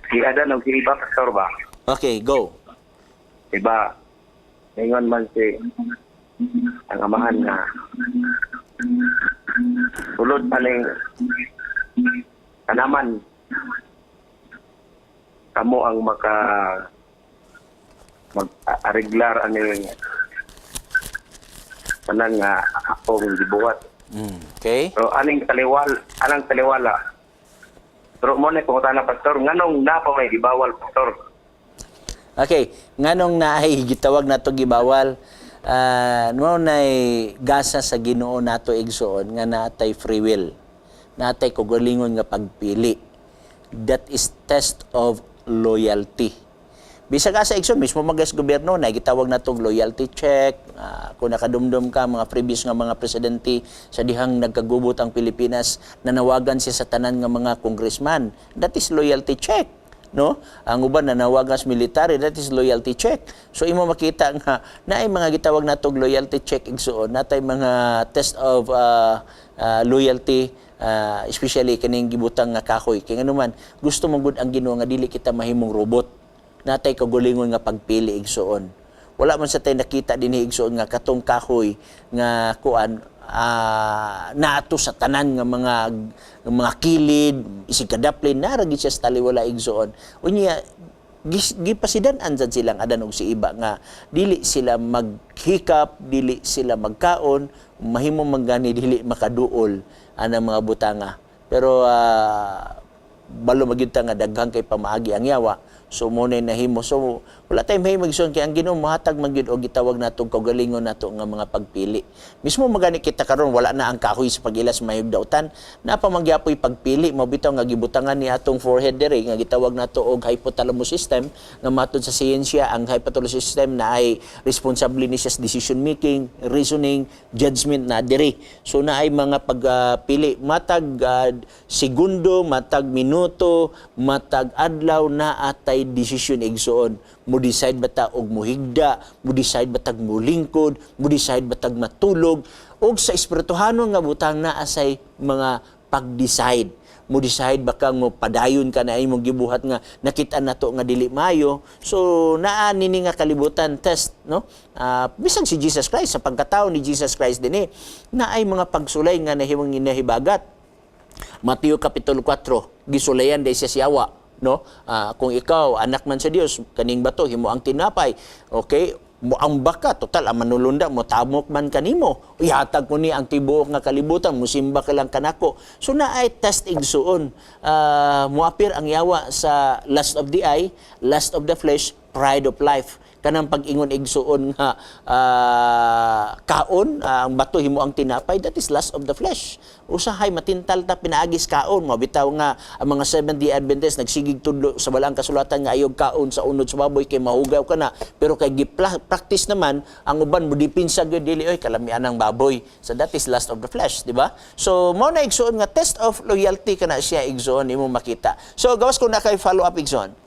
Si Adan og si Eva, Pastor, ba? Okay, go. Diba, ingon man si ang amahan nga sulod aning tanaman, kamo ang maka mag-areglar aning tanan nga akong gibuhat. Pero aning taliwal, anang taliwala. Pero mo na pangutana, Pastor, nganong na pa may gibawal, Pastor? Okay, nganong naay gitawag nato gibawal? Mao nay gasa sa Ginoo nato, igsoon, nga naatay free will. Naatay kaugalingon nga pagpili. That is test of loyalty. Bisag asa, igsoon, mismo magas gobyerno na gitawag natong loyalty check. Kung nakadumdum ka mga previous nga mga presidente sa dihang nagkagubot ang Pilipinas, nanawagan siya sa tanan nga mga congressman. That is loyalty check, no? Ang uban nanawagan sa military, that is loyalty check. So imo makita nga naay mga gitawag natong loyalty check, igsoon, natay mga test of loyalty, especially kining gibutang nga kahoy. Kay ngano man gusto mo gud ang Ginoo nga dili kita mahimong robot. Natay kaugalingon nga pagpili, igsoon. Wala man sa tay nakita dinhi, igsoon, nga katong kahoy nga kuan naato sa tanan nga mga kilid, isig kadaplin nara gid siya sa taliwala, igsoon. Unya gipasidan-an sad silang Adan og si Eva nga dili sila maghikap, dili sila magkaon, mahimo man gani dili makaduol anang mga butanga. Pero balo magyud ta nga daghan kay pamaagi ang yawa. So mo na nahimo. So wala tay mahimo, igsoon, kay ang Ginoo mohatag man gyud og gitawag natong kaugalingon nato nga mga pagpili. Mismo magani kita karon, wala na ang kahoy sa pag-ila sa mayog dautan, naa pa man gyapoy pagpili mo bitaw nga gibutangan ni atong forehead diri nga gitawag nato og hypothalamus system, nga matud sa siyensya ang hypothalamus system na ay responsable ni siya sa decision making, reasoning, judgment na diri. So naay mga pagpili matag segundo, matag minuto, matag adlaw na atay desisyon, igsoon. Mo decide ba ta og muhigda, mo decide ba tag mulingkod, mo decide ba tag matulog, og sa espirituhanon nga butang naa say mga pag-decide. Mo decide ba kang mo padayon ka na imong gibuhat nga nakita nato nga dili maayo? So naa nini nga kalibutan test, no? Bisan si Jesus Christ, sa pagkatao ni Jesus Christ dinhi, naay mga pagsulay nga nahimong ginahibagat. Mateo Kapitulo 4, gisulayan day siya siyawa, no? Kung ikaw anak man sa Dios, kaning bato himo ang tinapay. Okay, mo ang baka total ang manulunda mo tamok man kanimo, ihatag ko ni ang tibuok nga kalibutan, musimba ka lang kanako. So naay test, igsuon. Muapir ang yawa sa lust of the eye, lust of the flesh, pride of life, kanang pag-ingon, igsuon, nga kaon ang bato himo ang tinapay, that is lust of the flesh. Usahay matintal ta pinaagis kaon. Mao bitaw nga ang mga Seventh-day Adventist nagsigig tudlo sa balaang kasulatan nga ayog kaon sa unod sa baboy kay mahugaw ka na, pero kay gi-practice naman ang uban, mo dipinsa gyud, dili oy kalamian ang baboy. So that is lust of the flesh, di ba? So mao na, igsuon, nga test of loyalty kana siya, igsuon, imo makita. So gawas ko na kay follow up, igsuon.